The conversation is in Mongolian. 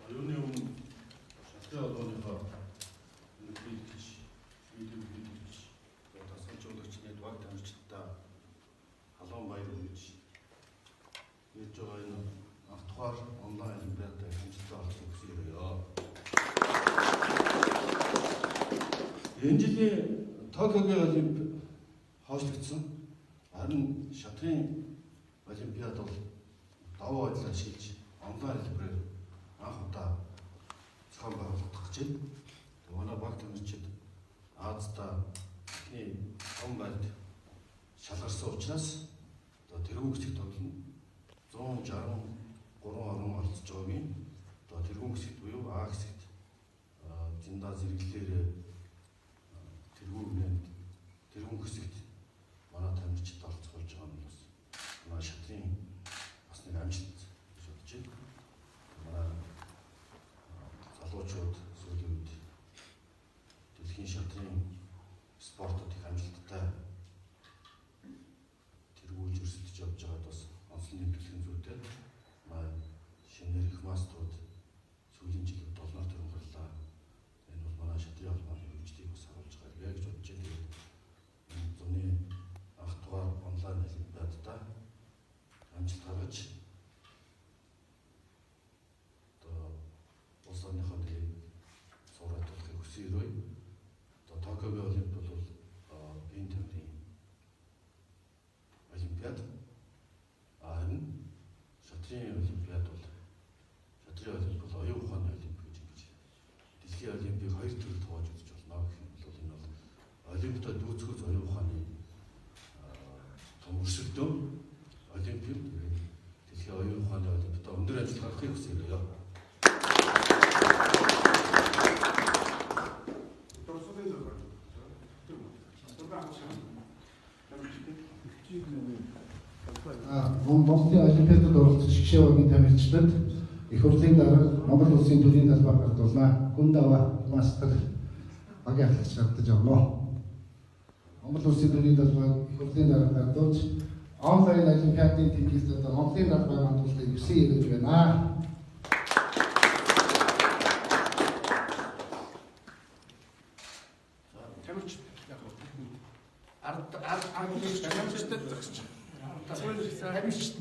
Юуны өмнө шатрын холбооныхоо ерөнхийлөгч, шийдвэрлэгч, дасгалжуулагч нийт баг тамирчдаа халуун баяр хүргэж хийж байгаа энэ анх дугаар онлайн олимпиадад хамжилтаа оролцох хүсэж ирье. Энэ жилийн Токиогийн олимп хойшлогдсон. Харин шатрын олимпиад бол давуу байдлаа ашиглаж онлайн хэлбэрээр анх удаа зохион байгуулагдах гэж байна. Манай баг тамирчид Азда эхний том байранд шалгарсан учраас одоо тэргүүн хэсэгт тоглоно. 163 орн оролцож байгаагийн одоо тэргүүн хэсэгт буюу А хэсэгт зинда зэрэглэлээр тэргүүн тэргүүн хэсэгт манай тамирчид оролцох болж байгаа нь бас манай шатрын бас нэг амжилт гэж бодож байна. Манай залуучууд сүүлийн үед дэлхийн шатрын спортод их амжилттай тэргүүлж өрсөлдөж явж байгаад бас онцлог нэмэгдэх зүйтэй. Манай шинээр их маструуд сүүлийн жилүүд долноор төрөн гарлаа. Энэ бол манай шатрын холбооны хөгжлийг бас харуулж байгаа гэж бодож байна. Тэгээд энэ зуны анх дугаар онлайн олимпиадаа амжилт гаргаж одоо улс орныхоо нэрийг сургаалуулахыг хүсэн өрөөе. Одоо Токиогийн олимп бол биеийн тамирын олимпиад. Харин шатрын олимпиад бол шатрын олимп бол оюун ухааны олимп гэж ингэж дэлхийн олимпийг хоёр төрөлд хувааж үзэж болно гэх юм бол энэ бол олимпиад дүүцхүүц оюун ухааны том өрсөлдөөн олимп юм. Тэгээд дэлхийн оюун ухааны олимпиад өндөр амжилт гаргахыг хүсье. Монголын олимпиадад оролцох шгшээ багийн тамирчдад их хурлын дарга Монгол улсын төрийн талбай гардуулна. Гүндава мастер багийн ахлагч гардаж авна. Монгол улсын төрийн талбай их хурлын дарга гардуулж онлайн олимпиадын тэнгист одоо Монголын талбай мандуулахыг 9 ирэж байна. Тамирч яг ард ард тамирчдад зогсож. Тамирч.